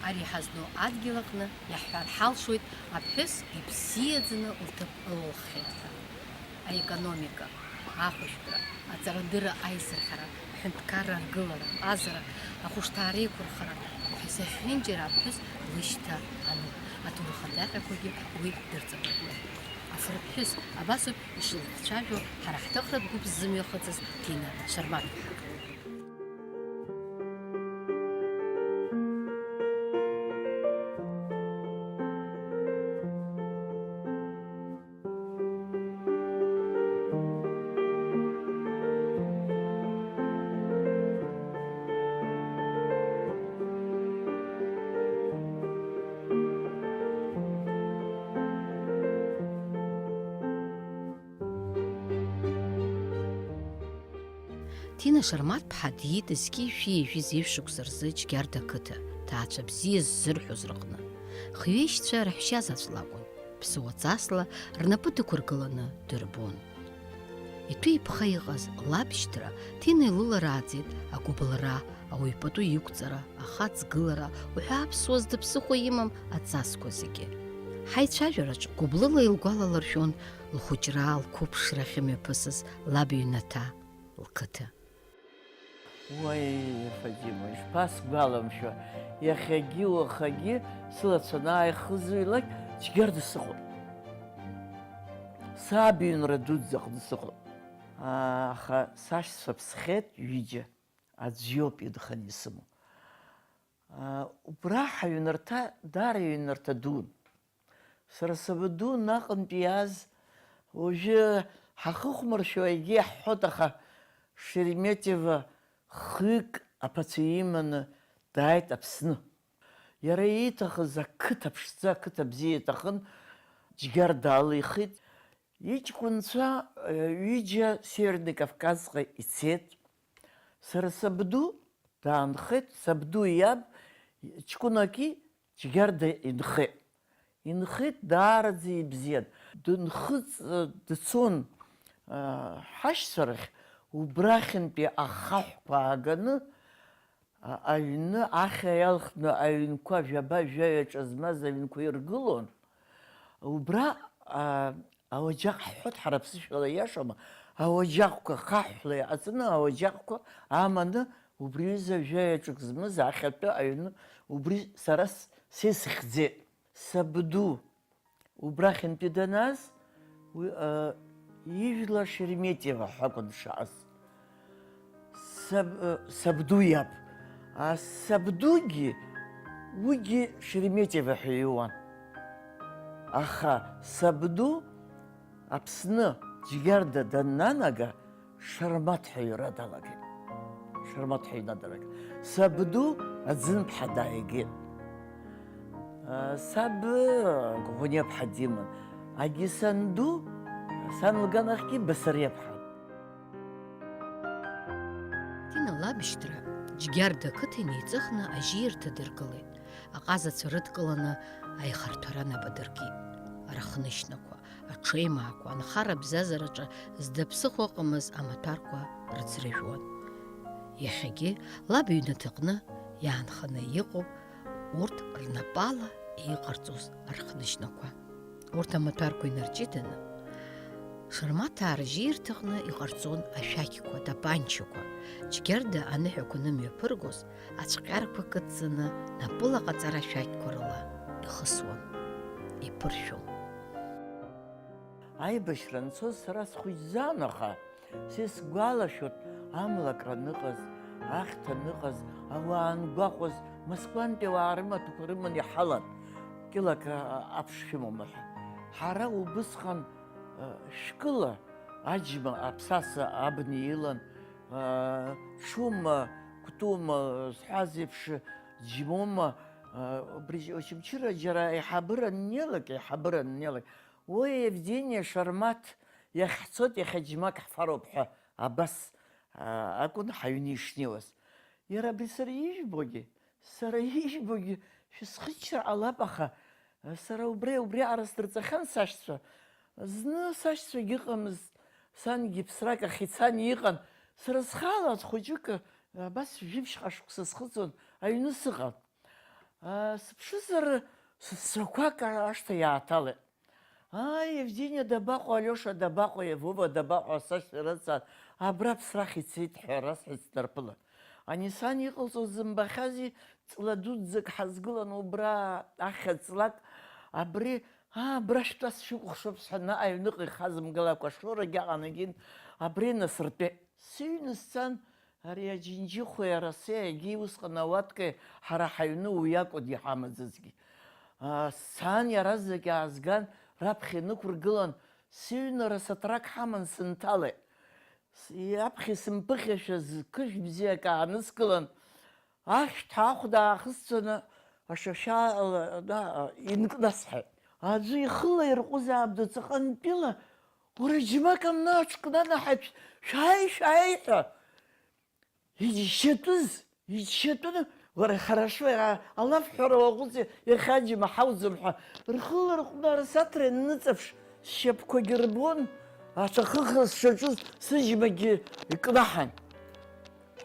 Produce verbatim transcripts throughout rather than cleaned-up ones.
Ари ҳазну адгьыл аҟны иаҳҳәар ҳалшоит, аԥҳәыс ибзиаӡаны лҭыԥ ылылххьеит ҳәа. Аекономика, ахәышәтәра, аҵарадырра аизырҳара, аҳәынҭқарра аргылара, аҟазара, ахәышҭаара еиқәырхара, ҳәа зехьынџьара аԥҳәыс лышьҭа ануп, аҭоурых адаҟьақәагьы уи дырҵабыргуеит. Афырԥҳәыс абасоуп ишылхцәажәо ҳара ҳҭыхратә гәыԥ ззымҩахыҵыз Ҭина Шармаҭ-ԥҳа. Ҭина Шармаҭ-ԥҳа диит зқьи жәшәи ҩажәи зеижә шықәса рзы Џьгьарда ақыҭа, ҭаацәа бзиа ззырҳәоз рыҟны. Хҩеишьцәа раҳәшьа заҵә лакәын, ԥсуа ҵасла рнапы дықәыргыланы дырбон. Иҭәы-иԥха иҟаз лабшьҭра Ҭина илыларааӡеит агәыбылра, ауаҩ пату иқәҵара, ахаҵгылара, уҳәа аԥсуа зда ԥсыхәа имам аҵасқәа зегьы. Ҳаицәажәараҿ гәыблыла илгәалалыршәон лхәыҷра, лқәыԥшра ахьымҩаԥысыз лаб иҩнаҭа, лқыҭа. Уаи, Фатима, ишԥасгәаламшәо, иахьагьы уахагьы сылацәа анааихызҩлак, Џьгьарда сыҟоуп. Саб иҩнра дуӡӡа аҟны сыҟоуп. Аха сашьцәа ԥсхьеит ҩыџьа, аӡә иоуп инханы исымоу. Убра ҳаҩнарҭа даара ҩнарҭа дуун. Сара сабду наҟынтә иааз, уажәы ҳахыхәмаршәо егьи иаҳҳәоит, аха Шереметьево хҩык аԥацәа иманы дааит Аԥсны. Иара ииҭахыз ақыҭа ԥшӡа, ақыҭа бзиа иҭахын, Џьгьарда алихит. Иҷкәынцәа, э, ҩыџьа Северный Кавказҟа ицеит. Сара сабду даанхеит, сабду иаб ҷкәынаки Џьгьарда инхеит. Инхеит, даараӡа ибзиан. Дынхыҵ-, дцон, а, ҳашьцәа рахь, убрахьынтәи ахаҳәқәа ааганы, а-, аҩны ахьа иалхны аҩнқәа, жәаба-жәаҩа ҿа змаз аҩнқәа иргылон. Убра, а, ауаџьаҟ ҳҳәоит ҳара аԥсышәала, иашоума, ауаџьаҟқәа хаҳәла иҟаҵаны, ауаџьаҟқәа аманы, убри ҩыза жәаҩа ҿык змаз ахьатәы аҩны, убри сара с-, сесыхьӡеит. Сабду убрахьынтәи данааз, уи, а, ижәла Шереметьево ҳәа акәын дшааз. Саб-, а, сабду иаб. А, сабдугьы, уигьы Шереметьево ҳәа иҩуан. Аха сабду Аԥсны Џьгьарда даннанага, Шармаҭ ҳәа иҩра далагеит. Шармаҭ ҳәа иҩна далагеит. Сабду Аӡынԥҳа дааигеит. Саб Гәыниаԥҳа диман. Агьи санду, сан лганахьгьы Басариаԥҳа. Ҭина лабшьҭра Џьгьарда ақыҭа инеиҵыхны ажьиарҭа дыргылеит. Аҟазацәа рыдкыланы аихарҭәара нап адыркит. Архнышьнақәа, аҽеимаақәа, анхара абзазараҿы зда ԥсыхәа ыҟамыз амаҭәарқәа рыӡрыжәуан. Иахьагьы лаб иҩнаҭаҟны иаанханы иҟоуп урҭ рнапала иҟарҵоз архнышьнақәа. Урҭ амаҭәарқәа инарҷыданы, Шармаҭаа ржьирҭаҟны иҟарҵон ашәақьқәа, атапанчақәа. Џьгьарда аныҳәақәа нымҩаԥыргоз, ацәҟьарқәа кыдҵаны, напыла ҟаҵара ашәақьқәа рыла ихысуан, иԥыршәон. Аибашьра анцоз сара схәыҷӡан, аха са исгәалашәоит, амлакра аныҟаз, ахьҭа аныҟаз, ауаа ангәаҟуаз, Москвантәи ауаа рымаҭәақәа рыманы иҳалан, кьылак аԥш шәымоума ҳәа. Ҳара убысҟан, э, шәкыла аџьма аԥсаса абна илан, э, ҽума, кәтума зҳәаз еиԥш, џьмома, э, убри Очамчыра џьара аиҳабыра аннеилак, аиҳабыра аннеилак, уи Евгения Шармаҭ иахьцоит, иахьа џьмак ҳфароуп ҳәа абас, а, акәын ҳаҩны ишнеиуаз. Иара абри сара ижәбогьы, сара ижәбогьы шәысхыччар ҟалап, аха, а, сара убри, убриаҟара сдырҵахьан сашьцәа. Зны сашьцәагьы ыҟамызт, сангьы ԥсрак ахь ицан иҟан. Сара схала хәыҷык, а, абас жәибжьҟа шықәса схыҵуан, аҩны сыҟан. Сыԥшызар, сасрақәак ашҭа иааҭалеит. Ааи, Евгениа дабаҟоу, Алиоша дабаҟоу, Вова дабаҟоу, асашьцәа рыцҳа, абра ԥсрахь ицеит ҳәа расҳәеит снарԥылан. Ани сан иҟалҵоз зымбахьази, ҵла дуӡӡак ҳазгылан убра, ахьа ҵлак, абри, аа, абра шәтәа сшәыкәыхшоуп сҳәаны, аҩныҟа ихазымгалакәа ашорагьы аҟанагьын, абри насыртәеит. Сыҩны сцан, ари аџьынџьыхәеи арасеи егьи усҟан ауаткеи ҳара ҳаҩны уи акәын иҳамаӡазгьы. Аа, сцан, иаразнак иаазган, раԥхьа инықәыргылан, сыҩнара саҭрак ҳаман сынҭалеит. С-, иаԥхьа сымԥыхьашәа зқыжә бзиак ааныскылан, ашәҭ ахәда аахысҵәаны ашьашьаала, да, инкнасҳаит. Аӡәы ихы лаирҟәызаап даҵаҟантәила, уара џьмак амны аҽкнанаҳаит, шәааи, шәааи ҳәа. Иџьшьатәыз, иџьшьатәын, уара, хорошо, а-, алафҳәара уаҟәыҵ, иахьа аџьма ҳауӡом ҳәа. Рхы ларҟәны арасаҭра ианныҵаԥш, сшьапқәагьы рбон, аҽа хыхра сшаҿыз сыџьмагьы икнаҳан.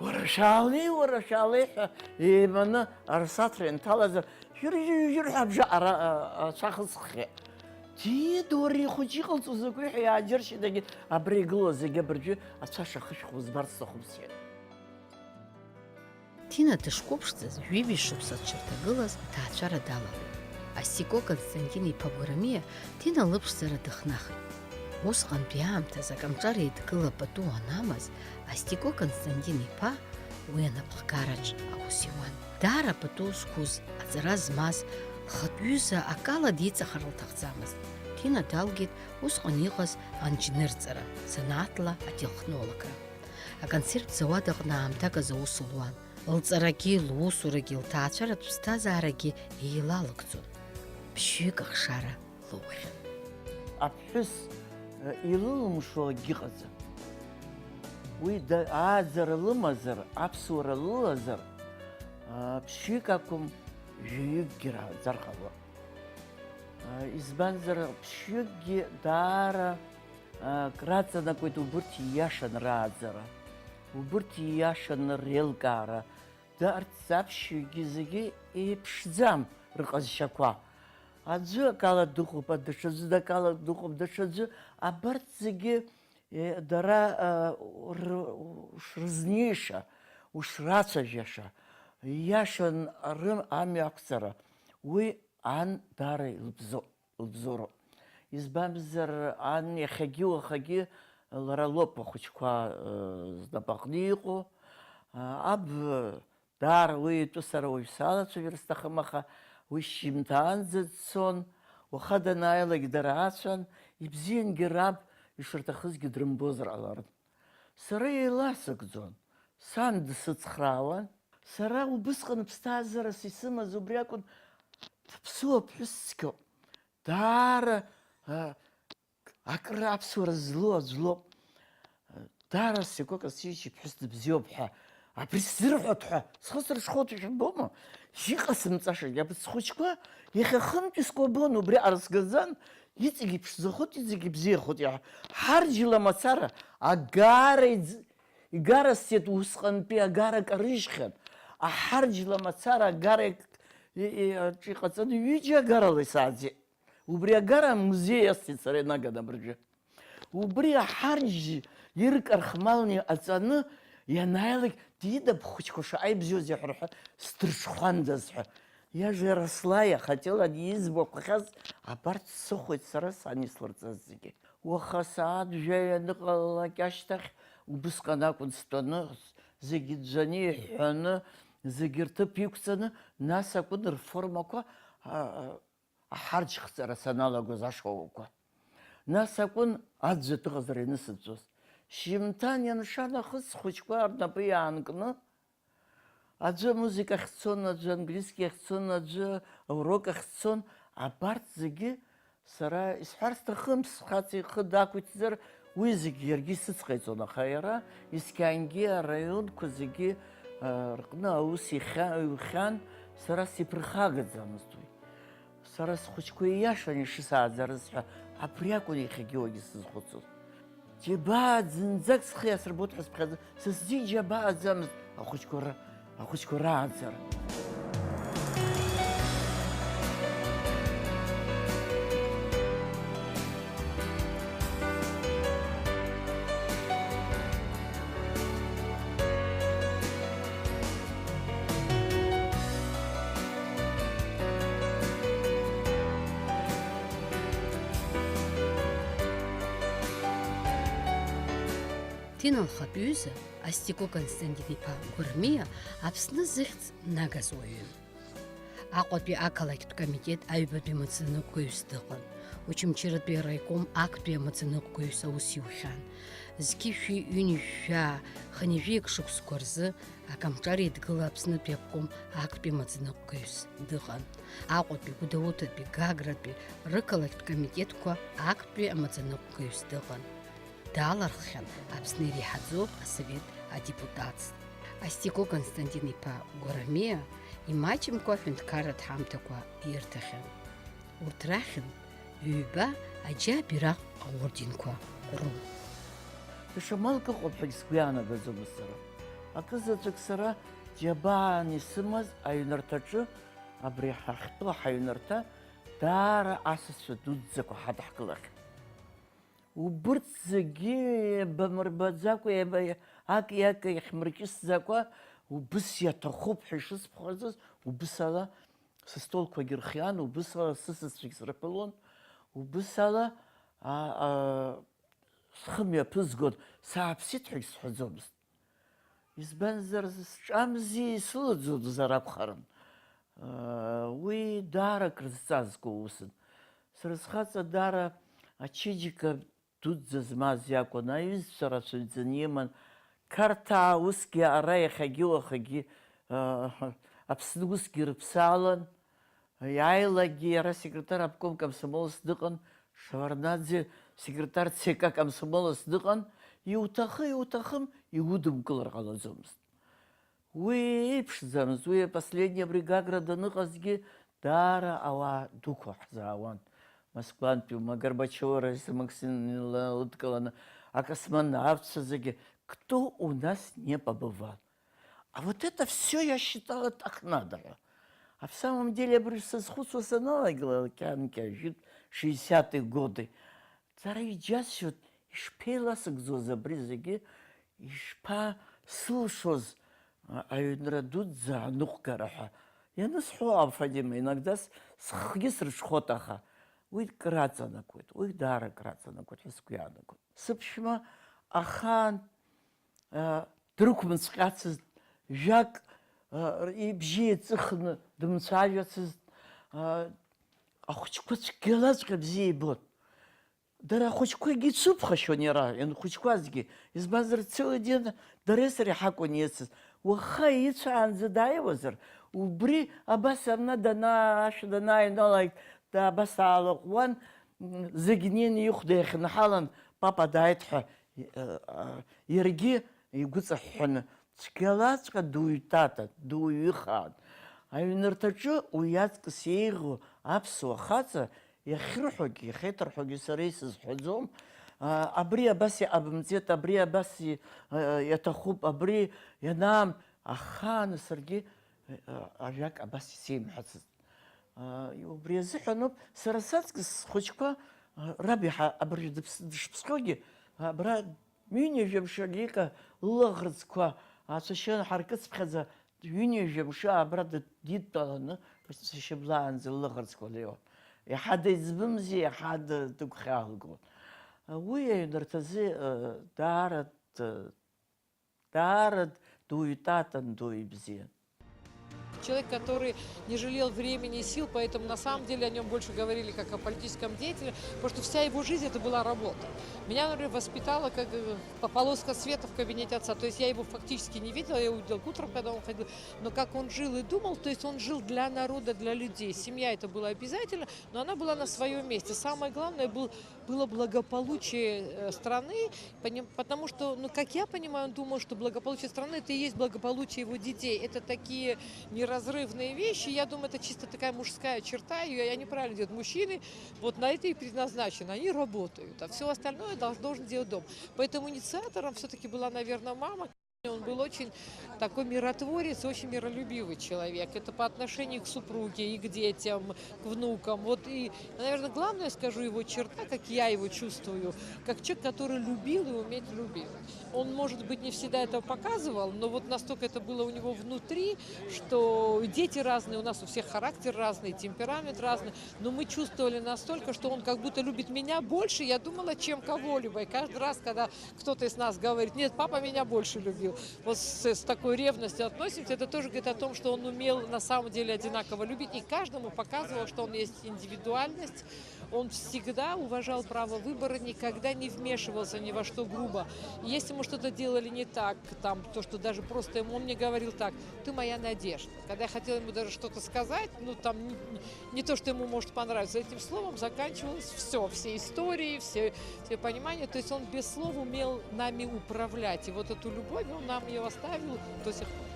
Уара шәаалеи, уара шәаалеи ҳәа еиманы арасаҭра ианҭалазар, жьыр-жьыр-жьыр ҳәа абжа ара, а, ацәа хысххьеит. Диида, уара ихәыҷы иҟалҵо закәи ҳәа иааџьыршьеит, егьи абра игылоу зегьы абыржәы ацәа шахышәхуа збарц сҭахуп сҳәеит. Ҭина дышқәыԥшӡаз, жәибжь шықәса дшырҭагылаз, аҭаацәара далагеит. Астико Константин-иԥа Гәрамиа Ҭина лыԥшӡара дыхнахит. Усҟантәи аамҭазы акомҿар еидкыла пату анамаз, Астико Константин-иԥа уи анапхгараҿ аус иуан. Даара пату зқәыз, аҵара змаз, лхатә ҩыза акала диҵахар лҭахӡамызт. Ҭина далгеит усҟан иҟаз анџьнырҵара, занааҭла ателхнологра. Аконсервтә зауад аҟны аамҭак азы аус луан. Лҵарагьы, лусурагьы, лҭаацәаратә ԥсҭазаарагьы еилалыгӡон. Ԥшьҩык ахшара лоухьан. Аԥҳәыс, э, илылымшо акгьы ыҟаӡам. Уи да-, ааӡара лымазар, аԥсуара лылазар, а, ԥшьҩык акәым, жәаҩыкгьы раҳаӡар ҟалон. А, избанзар, ԥшьҩыкгьы даара, а, краҵанакуеит убырҭ ииашан рааӡара, убырҭ ииашаны реилкаара. Дарҭ аԥшьҩыкгьы зегьы еиԥшӡам рҟазшьақәа. Аӡәы акала дыҟоуп, даҽаӡәы дакала дыҟоуп, даҽаӡәы, абарҭ зегьы, е, дара, а, р-, ушрызнеиша, ушрацәажәаша, ииашан рым-, амҩа ақәҵара, уи ан даара илыбзоуп. Лыбзоуроуп. Избанзар, ан иахьагьы уахагьы лара лоуп ахәыҷқәа, э, знапаҟны иҟоу. А, аб, даара уи итәы сара уажә салацәажәар сҭахым, аха уи шьжьымҭаанӡа дцон, уаха данааилак дара ацәан, ибзиангьы раб ишырҭахызгьы дрымбозар ҟаларын. Сара еиласыгӡон, сан дсыцхраауан. Сара убысҟан ԥсҭазаарас исымаз убри акәын, ԥсуа ԥҳәыс цқьоуп. Даара, а, акыр аԥсуара злоу аӡә лоуп. Даара Стекло Косиевич иԥҳәыс дыбзиоуп ҳәа, абри сзырҳәоит ҳәа, схы сырҽхәоит, ишәымбома? Иҟасымҵашагьы, абри схәыҷқәа иахьа хынтә искәабон, убри арсгаӡан, иҵегь иԥшӡахоит, иҵегь ибзиахоит, иаҳ-, ҳарџьла мацара, агара иӡ-, игара сцеит, усҟантәи агара карыжьхьан, аҳарџьла мацара агара ик-, и-, и-, аҿы иҟаҵаны ҩыџьа агарала исааӡеит. Убри агара амузеи асҭеит сара инаганы абыржәы. Убри аҳарџь иркархмалны иҟаҵаны ианааилак, дида бхәыҷқәа шаҟа ибзиоузеи ҳәа рҳәа, сдырҽхәандаз ҳәа. Иажәа Раслаиа, Хатела иӡбахәахьаз, абарҭ сыхәеит сара сан ислырҵаз зегьы. Уаха асааҭ жәаҩа аныҟалалак ашьҭахь, убысҟан акәын стәаны, зегьы ӡәӡәаны иҳәҳәаны, зегьы рҭыԥ иқәҵаны, нас акәын рформақәа, а, а, аҳарџьхҵара саналагоз ашколқәа. Нас акәын аӡәӡәатәы ҟазара ианысыӡәӡәоз. Шьжьымҭан ианша нахыс схәыҷқәа рнапы иаанкны, аӡәы амузыкахь дцон, аӡәы английски ахь дцон, аӡәы аурок ахь дцон, абарҭ зегьы сара исҳәар сҭахым, схаҵа ихы дақәиҭзар, уи зегь иаргьы исыцҟаиҵон, аха иара исқьангьы араионқәа зегьы, а, рҟны аус ихьа-, иухьан, сара сиԥырхагаӡамызт уи. Сара схәыҷқәа ииашаны ишысааӡарыз ҳәа, абри акәын иахьагьы уагьы сзызхәыцуаз. Џьабаа зынӡак схы иасырбоит ҳәа сыԥхьаӡа, сыззы иџьабааӡамызт ахәыҷқәа ра-, ахәыҷқәа рааӡара. Ҭина лхатә ҩыза, Астико Константин-иԥа Гәырмиа, Аԥсны зыхьӡ нагаз уаҩын. Аҟәатәи ақалақьтә комитет аҩбатәи мацанықәгаҩыс дыҟан. Очамчыратәи араиком актәи амаӡаныҟәгаҩыс аус иухьан. Зқьи шәи ҩынҩажәи жәаа, хынҩажәи акы шықәсқәа рзы Акомҿар Еидгыла Аԥснытәи аобком актәи амаӡаныҟәгаҩыс дыҟан. Аҟәатәи, Гәдоуҭатәи, Гагратәи рықалақьтә комитетқәа актәи амаӡаныҟәгаҩыс дыҟан. Даалырххьан Аԥсны иреиҳаӡоу асовет адепутатс. Астико Константин-иԥа Гәарамиа имаҷымкәа аҳәынҭқарратә ҳамҭақәа ирҭахьан. Урҭ рахьынтә ҩба аџьа абираҟ аорденқәа рымоуп. Даҽа малк ыҟоуп ҳәагь сгәы иаанагаӡомызт сара. Акызаҵәык сара џьабаан исымаз аҩнарҭаҿы, абри ҳахьтәоу ҳаҩнарҭа, даара асасцәа дуӡӡақәа ҳадаҳкылахьан. Убырҭ зегьы еибамырбаӡакәа, еиба-, аки-аки иахьмыркьысӡакәа, убыс иаҭахуп ҳәа ишысԥхьаӡоз, убыс ала сыстолқәагьы рхиан, убыс ала сысасцәагь сраԥылон, убыс ала, а, а, схы мҩаԥызгон, сааԥсит ҳәагь сҳәаӡомызт. Избанзар, сҿамзи, исылаӡомзар акәхарын. Уи даара акрызҵазкуа усын. Сара схаҵа даара ачеиџьыка дуӡӡа змаз иакәын, аҩызцәа рацәаҩӡаны иман. Қарҭаа усгьы ара иахьагьы уахагьы, Аԥсны усгьы ирыԥсаалан. Иааилагьы иара секретар обком комсомолс дыҟан, Шеварднаӡе секретар ЦК комсомолс дыҟан, иуҭахы, иуҭахым, иудымкылар ҟалаӡомызт. Уи еиԥшӡамызт, уи апоследни абри Гагра даныҟазгьы даара ауаа дуқәа ҳзаауан. Москвантәи ума Горбачиова Раиса Максимовна лыдкыланы, акосмонавтцәа зегьы, кто у нас не побывал. А вот это всё я считала так надо ҳәа. А в самом деле абри сазхәыцуа саналагала, кьанкьа, жәытә, шестидесятые годы. Дара иџьасшьоит, ишԥеиласыгӡоз абри зегьы, ишԥасылшоз, а, аҩнра дуӡӡа аныҟәгара ҳәа. Ианысҳәо, Фатима, иногда с-, схгьы сырҽхәоит, аха уи краҵанакуеит, уи даара краҵанакуеит ҳәа сгәы иаанагоит. Сыԥшәма ахаан, а, дрықәымцҟьацызт, жәак, а, ибжьы еиҵыхны дымцәажәацызт, а, ахәыҷқәа цәгьалаҵәҟьа бзиа ибон. Дара ахәыҷқәагьы ицәыԥхашьон иара, ианхәыҷқәазгьы. Избанзар, целый день дареи сареи ҳакәын иацыз. Уаха ицәаанӡа дааиуазар, убри абас ана данаа-, ашә данааҩналак, да-, абас даалаҟәуан, м, зегь неины ихәда иахьынҳалан, папа дааит ҳәа, э, э, иаргьы игәыҵаҳәҳәаны, цәгьалаҵәҟьа дуаҩ тата, дуаҩы ихаан. Аҩнырҭаҿы уи аҵкыс еиӷьу аԥсуа хаҵа иахьрыҳәогьы, иахьеиҭарҳәогьы сара исызҳәаӡом. А, абри абас иҟабымҵеит, абри абас и-, а, иаҭахуп, абри ианаам-, ахааны саргьы, а, ажәак абас исеимҳәацызт. А, убри азыҳәаноуп сара саҵкыс схәыҷқәа, а, раб иаҳа абыржәы дыԥс-, дышԥсхьоугьы, абра ҩынҩажәа мшы Лика лылаӷырӡқәа ацәашьы анҳаркыцԥхьаӡа, ҩынҩажәа мшы абра дыд-, дидтәаланы сашьыблаанӡа лылаӷырӡқәа леиуан. Иаҳа дыӡбымзи, иаҳа ды-, дыгәхьаалгон. Уи аҩнырҭазы, э, даара д-, даара дуаҩ татан, дуаҩ бзиан. Человек, который не жалел времени и сил, поэтому на самом деле о нём больше говорили как о политическом деятеле, потому что вся его жизнь это была работа. Меня, например, воспитала как, э, по-, полоска света в кабинете отца. То есть я его фактически не видела, я его видела утром, когда он ходил. Но как он жил и думал, то есть он жил для народа, для людей. Семья это было обязательно, но она была на своём месте. Самое главное был, было благополучие, э, страны, поним-, потому что, ну, как я понимаю, он думал, что благополучие страны — это и есть благополучие его детей. Это такие неразрывные вещи. Я думаю, это чисто такая мужская черта, её я неправильно делаю. Мужчины вот на это и предназначены, они работают, а всё остальное долж-, должен делать дом. Поэтому инициатором всё-таки была, наверное, мама. Он был очень такой миротворец, очень миролюбивый человек. Это по отношению к супруге и к детям, к внукам. Вот и, наверное, главное, скажу, его черта, как я его чувствую, как человек, который любил и умеет любить. Он, может быть, не всегда это показывал, но вот настолько это было у него внутри, что дети разные, у нас у всех характер разный, темперамент разный, но мы чувствовали настолько, что он как будто любит меня больше, я думала, чем кого-либо. И каждый раз, когда кто-то из нас говорит: «Нет, папа меня больше любил». Вот с, с такой ревностью относимся. Это тоже говорит о том, что он умел на самом деле одинаково любить и каждому показывал, что он есть индивидуальность. Он всегда уважал право выбора, никогда не вмешивался ни во что грубо. Если мы что-то делали не так, там, то, что даже просто ему, он мне говорил так: «Ты моя надежда». Когда я хотела ему даже что-то сказать, ну, там, не, не то, что ему может понравиться, этим словом заканчивалось все, все истории, все, все понимания. То есть он без слов умел нами управлять. И вот эту любовь он нам ее оставил до сих пор.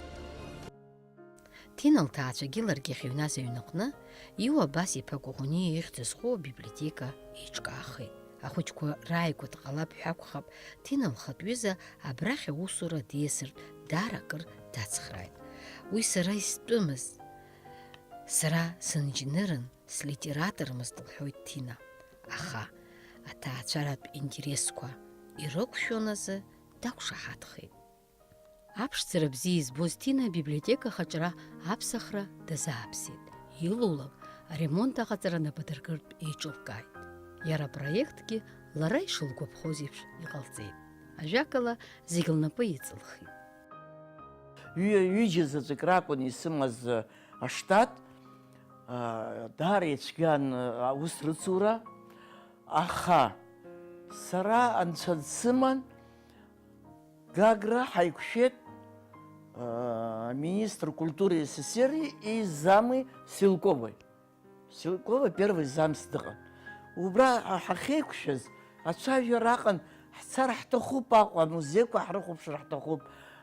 Ҭина лҭаацәагьы ларгьы ахьыҩназ аҩныҟны, Иуа Абас-иԥа Кәаӷәаниа ихьӡ зху абиблиотека еиҿкаахеит. Ахәыҷқәа рааигәа дҟалап ҳәа акәхап, Ҭина лхатә ҩыза абрахь аусура диасыртә даара акыр дацхрааит. Уи сара истәымыз, сара сынџьнырын, слитератормызт, лҳәоит Ҭина. Аха аҭаацәаратә интересқәа ирықәшәон азы дақәшаҳаҭхеит. Аԥшӡара бзиа избоз Ҭина абиблиотека ахаҿра аԥсахра дазааԥсеит. Илулак аремонт аҟаҵара нап адыркыртә еиҿылкааит. Иара апроектгьы лара ишылгәаԥхоз еиԥш иҟалҵеит. Ажәакала, зегь лнапы иҵылхит. Ҩы-, ҩыџьа заҵәык ракәын исымаз, э, аштат, э, даара ицәгьан, э, аус рыцура, аха сара анцәа дсыман, Гагра ҳаиқәшәеит, э, министр культуры СССР и замы Силковой. Силкова первый замс дыҟан. Убра ҳа-, ҳахьеиқәшәаз, ацәажәара аҟан, ҳцар ҳҭахуп Аҟәа, амузеиқәа ҳрыхәаԥшыр ҳҭахуп,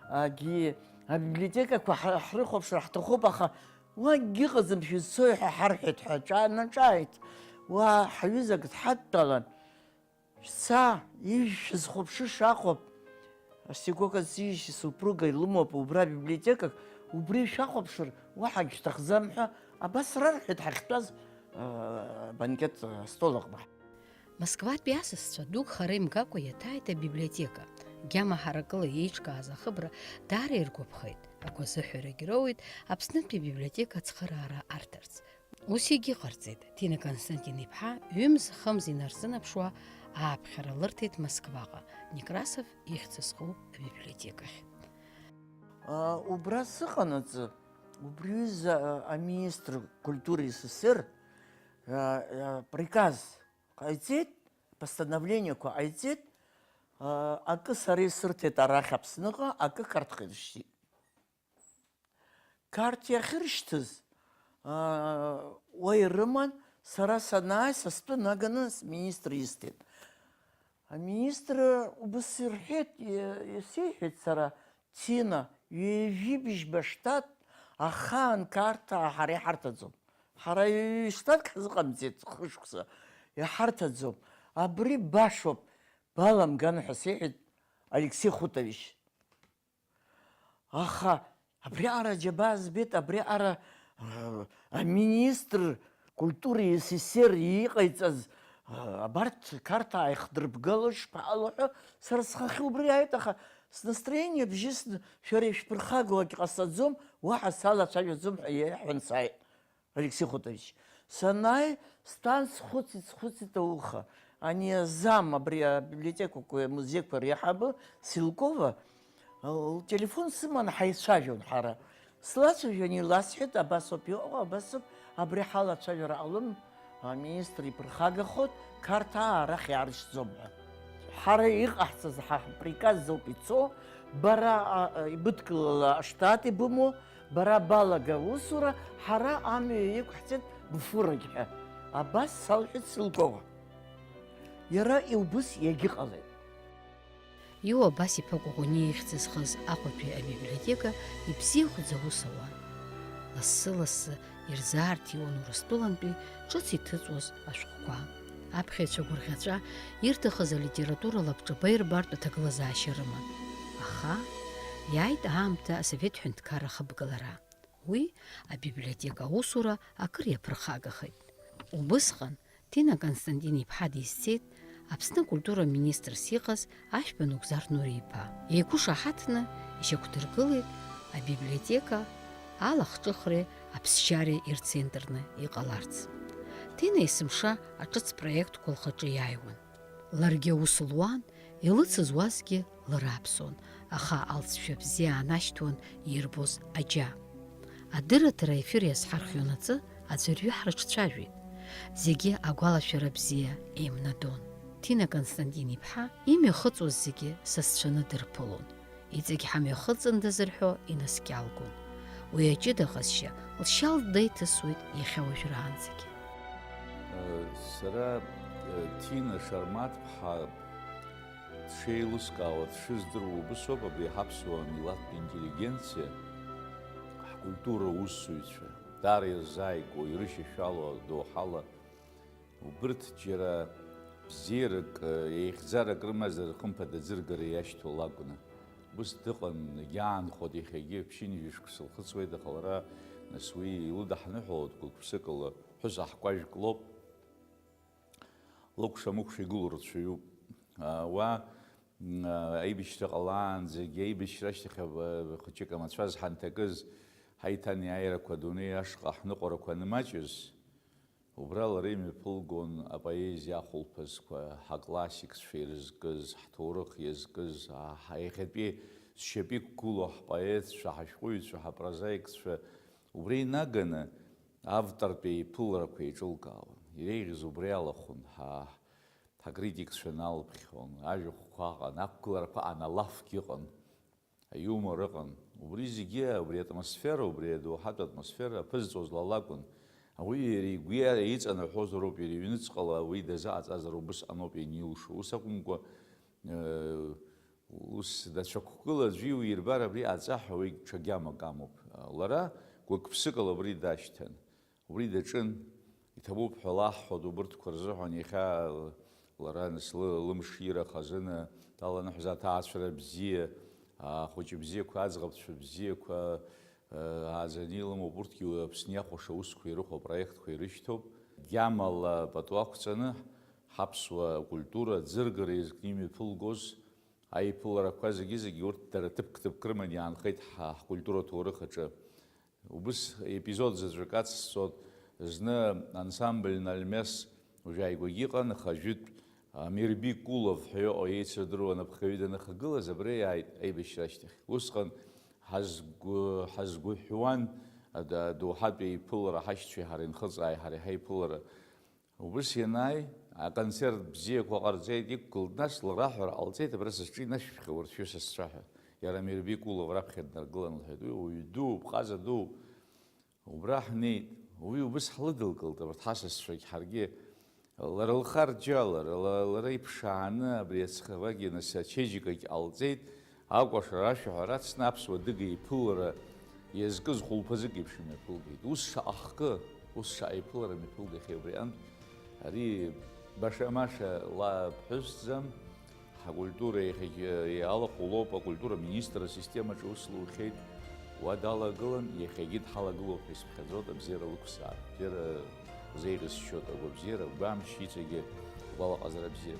агьи абиблиотекақәа ҳ-, ҳрыхәаԥшыр ҳҭахуп, аха уа акгьы ыҟаӡам, шәызцои ҳәа ҳарҳәеит ҳәа аҿаанаҿааит. Уа ҳҩызак дҳадтәалан, шәца, ижә шәызхәаԥшыша акәым, Сигока Циишьи супруга илымоуп убра библиотекак, убри шәахәаԥшыр уаҳагь шәҭахӡам ҳәа абас рарҳәеит ҳахьтәаз, э, банкет, э, астол аҟны. Москватәи асасцәа дук хара имгакәа иаҭааит абиблиотека. Гьама ҳаракыла иеиҿкааз ахыбра даара иргәаԥхеит, агәазыҳәарагь роуит Аԥснытәи абиблиотека ацхыраара арҭарц. Ус егьыҟарҵеит, Ҭина Константин-иԥҳа ҩымз-хымз инарзынаԥшуа ааԥхьара лырҭеит Москваҟа, Некрасов ихьӡ зху абиблиотекахь. А, убра сыҟанаҵы, убри ҩыза, а, аминистр культуры СССР, а, а, приказ ҟаиҵеит, постановлениақәа ҟаиҵеит, а, акы сара исырҭеит арахь Аԥсныҟа, акы Қарҭҟа иршьҭит. Қарҭ иахьыршьҭыз, аа, уа ирыман, сара санааи, са стәы наганы сминистр исҭеит. Аминистр убас ирҳәеит, и-, исеиҳәеит сара, Ҭина, ҩажәи бжьба штат ахаан Қарҭаа ҳара иҳарҭаӡом. Ҳара ҩажәи штатк ҳзыҟамҵеит хышықәса, иҳарҭаӡом. Абри башоуп, баламган ҳәа сеиҳәеит Алексеи Хутович. Аха абриаҟара аџьабаа збеит, абриаҟара, э, аминистр культуры СССР иҟаиҵаз, э, абарҭ Қарҭаа ихдырбгало шԥаҟало ҳәа сара схахьы убри ааит, аха снастроение бжьысны шәара ишәԥырхагоу акгьы ҟасҵаӡом, уаҳа салацәажәаӡом ҳәа иаҳҳәан сааит. Алексей Хутович, санааи, стәан, схәыцит, схәыцит ауха. Ани азам, абри абиблиотекақәеи амузеиқәа реиҳабы Силкова, лтелефон сыман, ҳаицәажәон ҳара. Слацәажәон, иласҳәеит, абасоуп иҟоу, абасоуп, абри ҳалацәажәара ҟалом, аминистр иԥырхагахоит, Қарҭаа арахь иаарышьҭӡом ҳәа. Ҳара иҟаҳҵаз ҳа ҳприказ ауп ицо, бара, а, а, ибыдкылала аштат ибымоу, бара балага аусура, ҳара амҩа иқәҳҵеит бфурагь ҳәа. Абас салҳәеит Силкова. Иара иубыс иагьыҟалеит. Иуа Абас-иԥа Кәаӷәаниа ихьӡ зхыз Аҟәатәи абиблиотека ибзиахәӡа аус ауан. Лассы-лассы ирзаарҭиуан Урыстәылантәи ҿыц иҭыҵуаз ашәҟәқәа. Аԥхьаҩцәа гәырӷьаҵәа ирҭахыз алитература лабҿаба ирбартә аҭагылазаашьа рыман. Аха Иааит аамҭа асовет ҳәынҭқарра ахыбгалара. Уи абиблиотека аусура акыр иаԥырхагахеит. Убысҟан Ҭина Константин-иԥҳа дизцеит Аԥсны акультура министрс иҟаз Ашәба Нугзар Нури-иԥа. Еиқәышаҳаҭны ишьақәдыргылеит абиблиотека алахҿыхреи аԥсшьареи ирцентрны иҟаларц. Ҭина есымша аҿыц проектқәа лхаҿы иааиуан. Ларгьы аус луан, илыцыз уасгьы лыраԥсон, аха алҵшәа бзиа аанашьҭуан ирбоз аџьа. Адырраҭара аефир иазҳархион аҵы аӡәырҩы ҳрыҿцәажәеит. Зегьы агәалашәара бзиа еимнадон. Ҭина Константин-иԥҳа имҩахыҵуаз зегьы сасцәаны дырԥылон. Иҵегь ҳамҩахыҵындаз рҳәо инаскьалгон. Уи аҷыда ҟазшьа лшьа лдеиҭысуеит иахьа уажәраанӡагьы. Сара, Ҭина Шармаҭ-ԥҳа дшеилыскаауа, дшыздыруа убысоуп, абри ҳаԥсуа милаҭтә интеллигенциа, ҳкультура аусзуҩцәа, даара ирзааигәоу, ирышьашәалоу адоуҳала, убырҭ џьара бзиарак, еихьӡарак рымазар, хымԥада, аӡыргара иашьҭоу лакәны. Ус дыҟан, егьаанхоит, иахьагьы ԥшьынҩажәа шықәса лхыҵуеит, аха лара, нас, уи илыдаҳныҳәалоит гәык-ԥсыкала, ԥҳәыс аҳкәажәк лоуп. Лыкәша-мыкәша игылоу рацәаҩуп. Уа, м, аибашьра ҟалаанӡагьы, аибашьра ашьҭахь, а, хәыҷык амацәаз ҳанҭакыз, ҳаиҭанеиааирақәа адунеи ашҟа ҳныҟәарақәа анымаҷыз, убра лара имҩаԥылгон апоезиа ахәылԥазқәа, ҳаклассикцәа ирызкыз, ҳҭоурых иазкыз, а, ҳа-, иахьатәи зшьапы иқәгылоу ҳпоетцәа, ҳашәҟәыҩҩцәа, ҳапрозаикцәа, убра инаганы автортә еиԥыларақәа еиҿылкаауан. Иреиӷьыз убри алахәын, ҳа-, ҳакритикцәа налԥхьон, ажәахәқәа ыҟан, ақәгыларақәа ыҟан, алафгьы ыҟан, аиумор ыҟан. Убри зегьы, убри атмосфера, убри адоуҳатә атмосфера аԥызҵоз ла лакәын. Уи иара игәы иҵанаҳәозароуп, иара иҩныҵҟала уи дазыҟаҵазар убысҟаноуп ианилшо. Ус акәымкәа, э, ус дацәақәгыла аӡәы иуирбар, абри аҵаҳәа уи ҽа гьамак амоуп. Лара гәык-ԥсыкала абри дашьҭан. Убри даҿын, иҭабуп ҳәа лаҳҳәоит убырҭқәа рзыҳәан, иахьа лара нас лы-, лымшира хазына даланыҳәаз аҭаацәара бзиа, ахәыҷы бзиақәа, аӡӷабцәа бзиақәа, ааӡаны илымоуп, урҭгьы уи Аԥсны иахәаша аусқәа ирыхәо апроектқәа ирышьҭоуп. Гьамала пату ақәҵаны, ҳаԥсуа культура аӡыргара иазкны имҩаԥылгоз аиԥыларақәа зегьы-зегьы урҭ дара ҭыԥк-ҭыԥк рыманы иаанхеит ҳа-, ҳкультура ҭоурых аҿы. Убыс епизод заҵәык ацсҵоит, зны ансамбль Нальмес уажәааигәагьы иҟан, аха жәытә Амирби Кулов ҳәа иҟоу еицырдыруа анапхгаҩы даныхагылаз, абра иааит аибашьра ашьҭахь. Усҟан ҳазгәы-, ҳазгәыҳәуан ада-, адоуҳатә еиԥылара, ҳашьцәеи ҳареи нхыҵааи ҳареи ҳаиԥылара. Убыс ианааи, аконцерт бзиақәа ҟарҵеит, иқәгылт, нас лара аҳәара ҟалҵеит, абра сызҿу инашәшәхьа, урҭ шәысасцәа ҳәа. Иара Мирбеи Кулов раԥхьа днаргылан лҳәеит, уи уаҩ дууп, ҟаза дууп. Убра ҳнеит, уи убыс ҳлыдылкылт, абарҭ ҳасасцәагь ҳаргьы. Лара лхарџьалара, ла-, лара иԥшааны абри ацхавагьы нас ачеиџьыкагь ҟалҵеит, акәашара ашәаҳәара ацны аԥсуа дыга иԥылара иазкыз хәылԥазык еиԥш имҩаԥылгеит. Ус шаҟа хкы, ус шаҟа иԥылара мҩаԥылгахьеи убриантә, ари баша-маша ла ԥҳәысӡам, ҳакультура иахьагьы иалахәу лоуп, акультура министр асистемаҿы ус лухьеит, уа далагылан, иахьагьы дҳалагылоуп ҳәа исыԥхьаӡоит абзиара лықәзаап. Бзиара Узеиӷьасшьоит агәабзиара, агәамч, иҵегьы агәалаҟазара бзиа.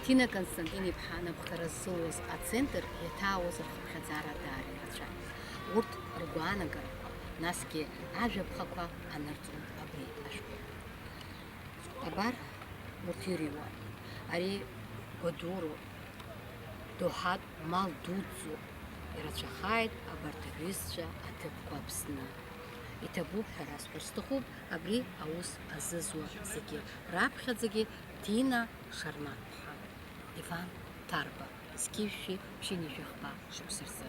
Ҭина Константин-иԥҳа анапхгара ззылуаз ацентр иаҭаауаз рхыԥхьаӡара даара ирацәан. Урҭ ргәаанагарақәа, насгьы ажәаԥхақәа анырҵон абри ашәҟәы. Абар урҭ ирыҩуа. Ари гәадуроуп, доуҳатә мал дуӡӡоуп, ирацәахааит абарҭ рҩызцәа аҭыԥқәа Аԥсны. Иҭабуп ҳәа расҳәар сҭахуп абри аус азызуа зегьы, раԥхьаӡагьы Ҭина Шармаҭ-ԥҳа, Иван Ҭарба, зқьи жәшәи ԥшьынҩажәи жәаха шықәса рзы.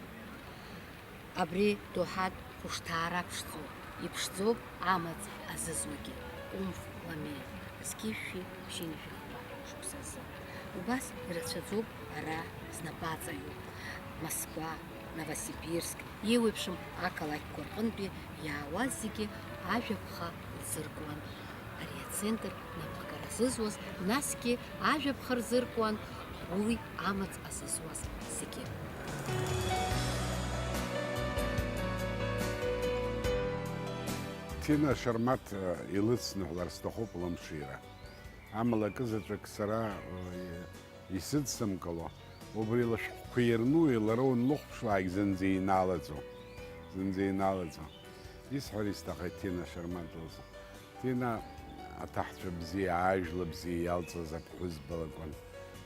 Абри доуҳатә хәышҭаара ԥшӡоуп, иԥшӡоуп амаҵ азызуагьы, Кәымф Ламиа, зқьи жәшәи ԥшьынҩажәи жәаха шықәса азы. Убас ирацәаӡоуп ара знапы аҵаҩу, Москва, Новосибирск, еиуеиԥшым ақалақьқәа рҟынтәи иаауаз зегьы ажәаԥха лзыркуан. Ари ацентр напхгара зызуаз, насгьы ажәаԥха рзыркуан уи амаҵ азызуаз зегьы. Ҭина Шармаҭ илыцныҳәалар сҭахуп лымшира. Амала акызаҵәык сара исыдсымкыло, убри лышәҟәқәа ирну, лара унлыхәԥшлак зынӡа иналаӡом. Зынӡа иналаӡом. Исҳәар исҭахеит Ҭина Шармаҭ лзы. Ҭина аҭаҳцәа бзиа, ажәла бзиа иалҵыз аԥҳәызба лакәын.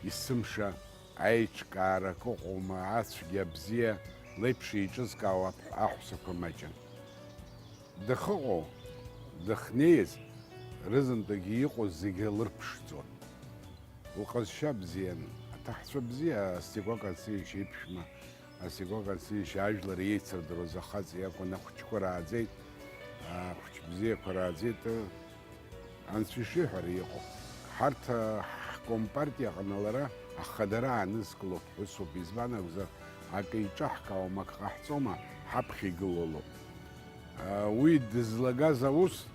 Есымша аиҿкаара акы ыҟоума, ацәгьа абзиа леиԥш еиҿызкаауа аҳәсақәа маҷын. Дахыҟоу, дахьнеиз рызынтәыгьы иҟоу зегьы лырԥшӡон. Лҟазшьа бзиан, аҭаҳцәа бзиа, Астико Константинович иԥшәма, Астико Константинович ажәлар еицырдыруаз ахаҵа иакәын, ахәыҷқәа рааӡеит, ахәыҷ бзиақәа рааӡеит, анцәа ишиҳәара иҟоуп. Ҳарҭ ҳкомпартиа аҟны лара ахадара аанызкыло ԥҳәысуп, избан акәзар, акы иҿаҳкаауам, акы ҟаҳҵома, ҳаԥхьа игылоу лоуп. Уи дызлагаз аус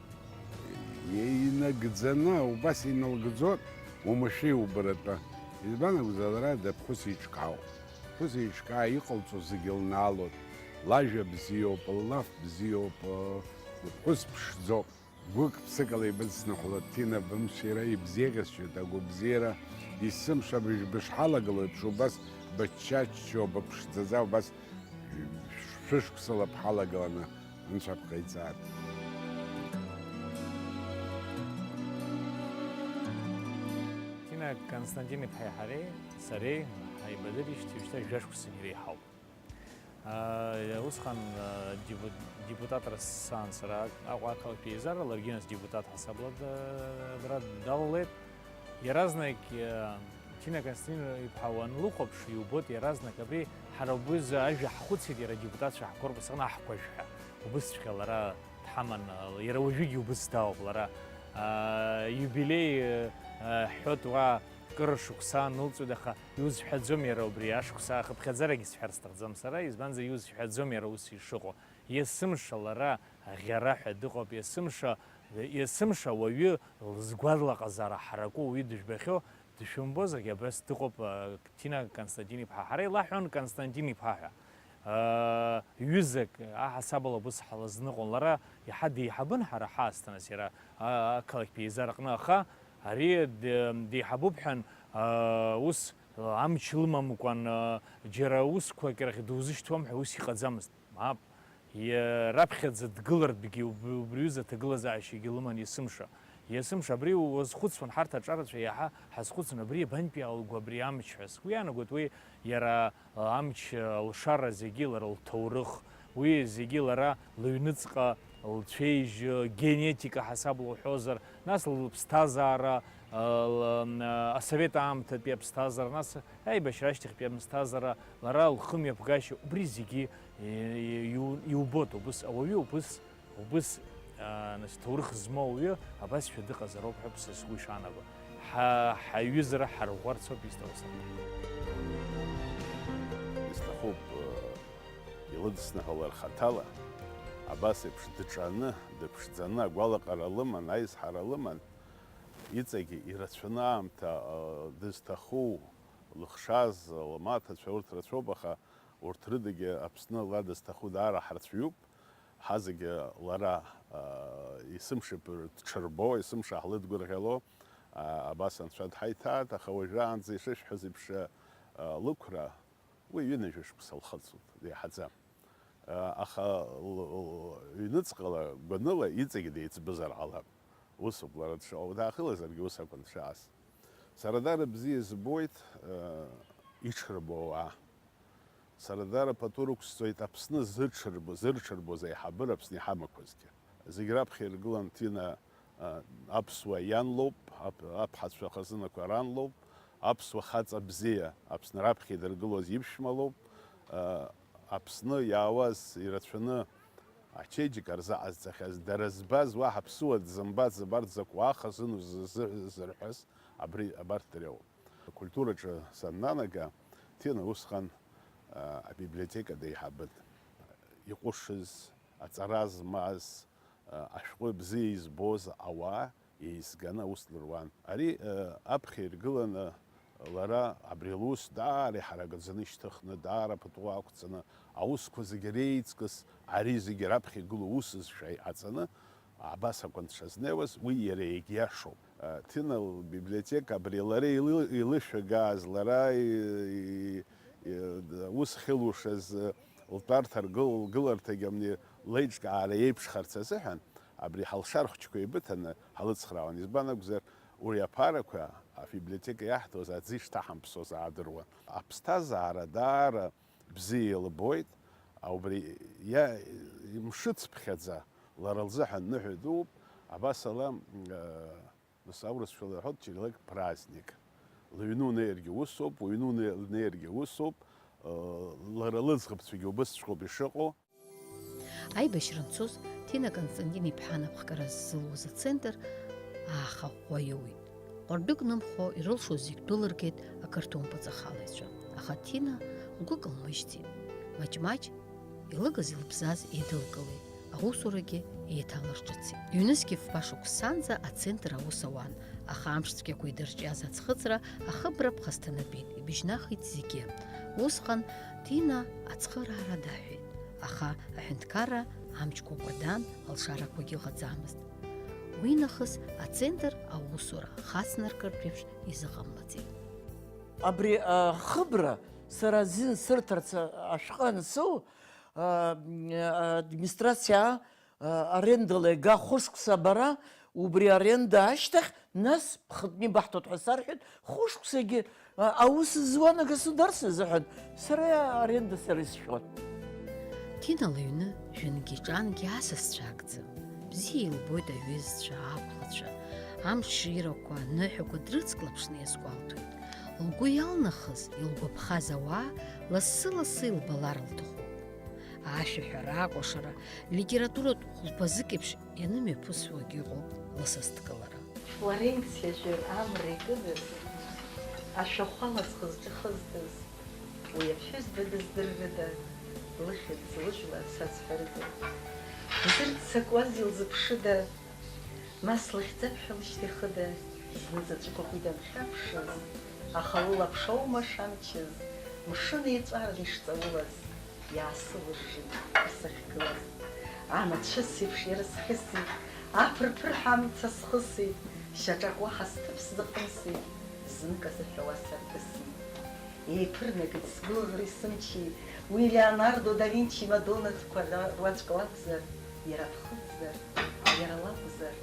инагӡаны убас иналгӡоит, уамашәа иубаратәы. Избан акәзар, лара дыԥҳәыс еиҿкаауп. Ԥҳәыс еиҿкаа иҟалҵо зегьы лнаалоит. Лажәа бзиоуп, ллаф бзиоуп, лыԥҳәыс ԥшӡоуп. Гәык-ԥсыкала ибыдсныҳәалоит Ҭина бымшира, ибзеиӷьасшьоит агәабзиара, есымша быжь-, бышҳалагало еиԥш убас бычча-ччо, быԥшӡаӡа убас шәышықәсала бҳалагаланы анцәа бҟаиҵааит. Ҭина Константин-иԥҳаи ҳареи, сареи ҳаибадырижьҭеи уажәшьҭа жәашықәсагьы реиҳауп. Усҟан депутатра сцан сара Аҟәа ақалақьтә еизара, ларгьы нас депутат ҳасабла дара далалеит. Иаразнак Ҭина Константин-иԥҳа уанлыхәаԥш, иубоит иаразнак абри ҳара убыза ажәа ҳхәыцит, иара адепутатцәа ҳкорпус аҟны аҳкәажә ҳәа. Убысҵәҟьа лара дҳаман, иара уажәыгьы убыс дауп лара. Иубилеи ҳҳәоит, уа кыр шықәса анылҵуеит, аха иузҳәаӡом иара убри ашықәса ахыԥхьаӡарагьы сҳәар сҭахӡам сара, избанзар, иузҳәаӡом иара ус ишыҟоу. Есымша лара аӷьара ҳәа дыҟоуп, есымша, есымша уаҩы лызгәадлаҟазаара ҳараку уаҩы дыжәбахьоу, дышәымбозаргьы абас дыҟоуп, Ҭина Константин-иԥҳа. Ҳара илаҳәон Константин-иԥҳа ҳәа. Ҩызак аҳасабала убыс ҳлызныҟәон. Лара иаҳа деиҳабын ҳара ҳаасҭа, нас иара ақалақьтә еизараҟны, аха ари деиҳабуп ҳәан, ус амч лымамкәан, џьара усқәак рахь дузышьҭуам ҳәа ус иҟаӡамызт. Мап, раԥхьаӡа дгылартәгьы убри ҩыза аҭагылазаашьагьы лыман есымша. Есымша абри уазхәыцуан, ҳарҭ аҿарацәа иаҳа ҳазхәыцуан, абри иабантәи алгәы абри амч ҳәа. Сгәы иаанагоит уи иара амч алшара зегьы лара лҭоурых, уи зегьы лара лыҩныҵҟа лцәеижь, генетика ҳасабла уҳәозар, нас лыԥсҭазаара, асовет аамҭатәи аԥсҭазаара, нас аибашьра ашьҭахьтәи аԥсҭазаара, лара лхымҩаԥгашьа, убри зегьы иубоит, убыс ауаҩы убыс Убыс, нас, ҭоурых змоу ауаҩы абасшәа дыҟазароуп ҳәа са сгәы ишаанаго. Ҳа, ҳаиҩызара ҳарӷәӷәарц ауп изҭаху сара. Исҭахуп, илыдысныҳәалар хаҭала, абас еиԥш дҿаны, дыԥшӡаны, агәалаҟара лыман, аизҳара лыман, иҵегь ирацәаны аамҭа дызҭаху, лыхшаз, лмаҭацәа, урҭ рацәоуп, аха урҭ рыдагьы Аԥсны ла дызҭаху даара ҳарцәҩуп. Ҳазегьы лара, аа, есымша дҽырбо, есымша ҳлыдгәырӷьало, аа, абас анцәа дҳаиҭааит, аха уажәраанӡа ишышәҳәаз еиԥш, аа, лықәра, уи ҩынҩажәа шықәса лхыҵуеит, деиҳаӡам. Аха ҩныҵҟала, гәаныла иҵегь деиҵбызар ҟалап. Усоуп лара дшыҟоу, даахылазаргьы ус акәын дшааз. Сара даара бзиа избоит, аа, иҽырбо ауаа. Сара даара пату рықәсҵоит Аԥсны зыҽырбо, зырҽырбоз аиҳабыра Аԥсны иҳамақәазгьы. Зегь раԥхьа иргылан Ҭина, а, аԥсуа иан лоуп, ап-, аԥҳацәа хазынақәа ран лоуп, аԥсуа хаҵа бзиа Аԥсны раԥхьа идыргылоз иԥшәма лоуп, а, Аԥсны иаауаз ирацәаны ачеиџьыка рзыҟазҵахьаз, дара збаз, уаҳа ԥсуа дзымбац, абарҭ закәу ахазыну ззы-, зырҳәаз абри, абарҭ дреиуоуп. Акультураҿы саннанага, Ҭина усҟан, а, абиблиотека деиҳабын. Иҟәышыз, аҵара змаз, а, ашәҟәы бзиа избоз ауаа еизганы аус лыруан. Ари, а, аԥхьа иргыланы, а, Лара абри лус даара иҳарагаӡаны ишьҭыхны, даара пату ақәҵаны, аусқәа зегьы реиҵкыс, ари зегьы раԥхьа игылоу усызшәа иҟаҵаны, абас акәын дшазнеиуаз, уи иара иагьиашоуп. Ҭина лбиблиотека абри лара илы-, илышәагааз, лара и-, и-, и-, ус хьылушаз, лтәарҭа ргыл-, лгыларҭагьы амни леиҿкаара еиԥшхарц азыҳәан, абри ҳалшар хәҷқәа еибыҭаны ҳалыцхраауан. Избан акәзар, уи аԥарақәа абиблиотека иаҳҭоз аӡы ишҭаҳамԥсоз аадыруан. Аԥсҭазаара даара бзиа илбоит, убри иа-, имшыцԥхьаӡа лара лзыҳәан ныҳәа дууп, абас ала, э, нас аурысшәала иҳәоит, человек праздник. Лыҩны унеиргьы усоуп, уҩны уне-, унеиргьы усоуп, э, лара лыӡӷабцәагьы убысҵәҟьоуп ишыҟоу. Аибашьра анцоз, Ҭина Константин-иԥҳа анапхгара ззылуаз ацентр аахаҟәҟәа иоуит. Ҟәардәык нымхо, ирылшоз зегь дәылыргеит ақырҭуа мпыҵахалаҩцәа. Аха Ҭина лгәы кылмыжьӡеит. Маҷ-маҷ илыгыз-илбзаз еидылкылеит, аусурагьы еиҭалырҿыцит. Ҩнызқьи фба шықәсанӡа ацентр аус ауан, аха амш цәгьақәа идырҿиаз аӡхыҵра ахыбра ԥхасҭанатәит, ибыжьнахит зегьы. Усҟан Ҭина ацхыраара даҳәеит, аха аҳәынҭқарра амчқәа кәадан, алшарақәагьы ыҟаӡамызт. Уи нахыс ацентр аусура хацнаркыртә еиԥш изыҟамлаӡеит. Абри ахыбра сара азин сырҭарц ашәҟәы ансоу, а, администрациа, а, арендала ига хәышықәса абара, убри аренда ашьҭахь, нас ԥхыӡ ибаҳҭоит ҳәа сарҳәеит, хәышықәсагьы, а, аус зуан агосударство азыҳәан, сара аренда сара исшәон. Ҭина лыҩны жәынгьы-ҿангьы асасцәа агӡам. Бзиа илбоит аҩызцәа, ақәлацәа, амширақәа, аныҳәақәа дрыцклаԥшны иазгәалҭоит. Лгәы иалнахыз, илгәаԥхаз ауаа лассы-лассы илбалар лҭахуп. Ашәаҳәара, акәашара, литературатә хәылԥазык еиԥш ианымҩаԥысуагьы ыҟоуп ласасдкылара. Флоренциа жәаҩа амра икыдыз, ашәахәала зхы-зҿы хызтыз, уи аԥҳәызба дыздыррыда, лыхьӡ лыжәла сазҳәарыда? Дзырццакуаз илзыԥшыда, нас лыхьӡаԥҳәа лышьҭихыда, зны заҵәык уи данхьаԥшыз, аха лылаԥш аума шамчыз, мшын еиҵәаран ишҵаулаз, иаасылыжжит исыхьгылаз. Анацәыс еиԥш ирысхьысит, аԥырԥырҳәа амца схысит, шьаҿак уаҳа сҭыԥ сзахымсит, знык азыҳәа уа саркысит. Еиԥырнагеит сгәылӷреи сымчи, уи Леонардо да Винчи Мадоннатәқәа ра-, руаӡәк лакәзар, иара аԥхыӡзар, иара лакәзар,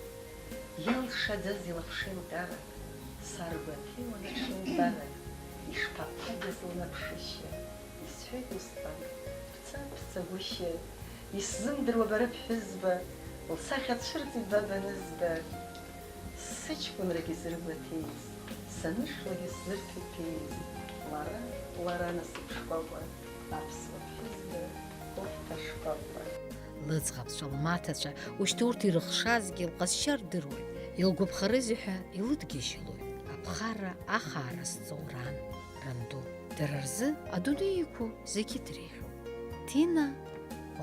иалшаӡаз илаԥш еилҟьарак, саргәаҭеиуан аҽеилкаарак, ишԥаԥхьаӡаз лнапшышьа, исҳәеит усҟан, бца, бцагәышьа, исзымдыруа бара бҳәызба, лсахьа цәырҵит ба банызба. Сыҷкәынрагьы зыргәаҭеиз, санышәлагьы сзырҭыԥеиз, лара, лара насыԥ шкәакәа, аԥсуа ԥҳәызба, кофҭа шкәакәа. Лыӡӷабцәа, лмаҭацәа, ушьҭа урҭ ирыхшазгьы лҟазшьа рдыруеит, илгәаԥхарызеи ҳәа илыдгьежьылоит, аԥхарра ахаара зҵоу ран, ранду. Дара рзы адунеи иқәу зегьы дреиӷьуп. Ҭина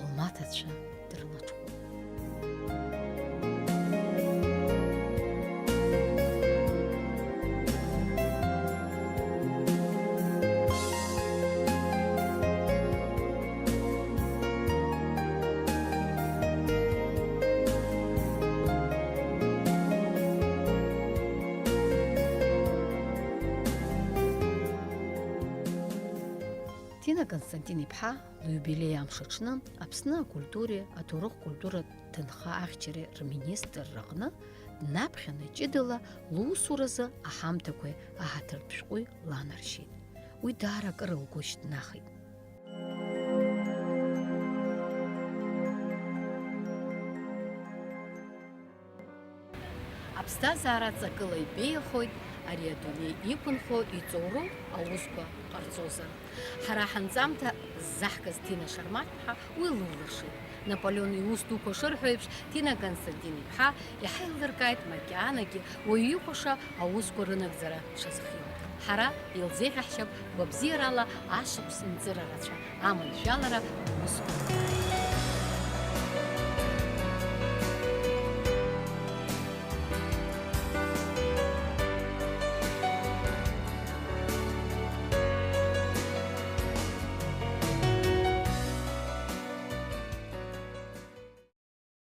лмаҭацәа дрылаҽхәуп. Ҭина Константин-иԥҳа лиубилеи амш аҽны Аԥсны акультуреи аҭоурых-культуратә ҭынха ахьчареи рминистрра аҟны днаԥхьаны ҷыдала лусуразы аҳамҭақәеи аҳаҭыртә шәҟәи ланаршьеит. Уи даара акыр лгәы шьҭнахит. Аԥсҭазаара ҵакыла ибеиахоит ари адунеи иқәынхо иҵоуроу аусқәа ҟарҵозар. Ҳара ҳанҵамҭа ззаҳгаз Ҭина Шармаҭ-ԥҳа уи лылыршеит. Наполеон иус дуқәа шырҳәо еиԥш, Ҭина Константин-иԥҳа иаҳа еилдыркааит макьанагьы уаҩы икәаша аусқәа рынагӡара дшазыхиоу. Ҳара илзеиӷьаҳшьап гәабзиарала ашықәс нҵыра рацәа, аманшәалара аусқәа.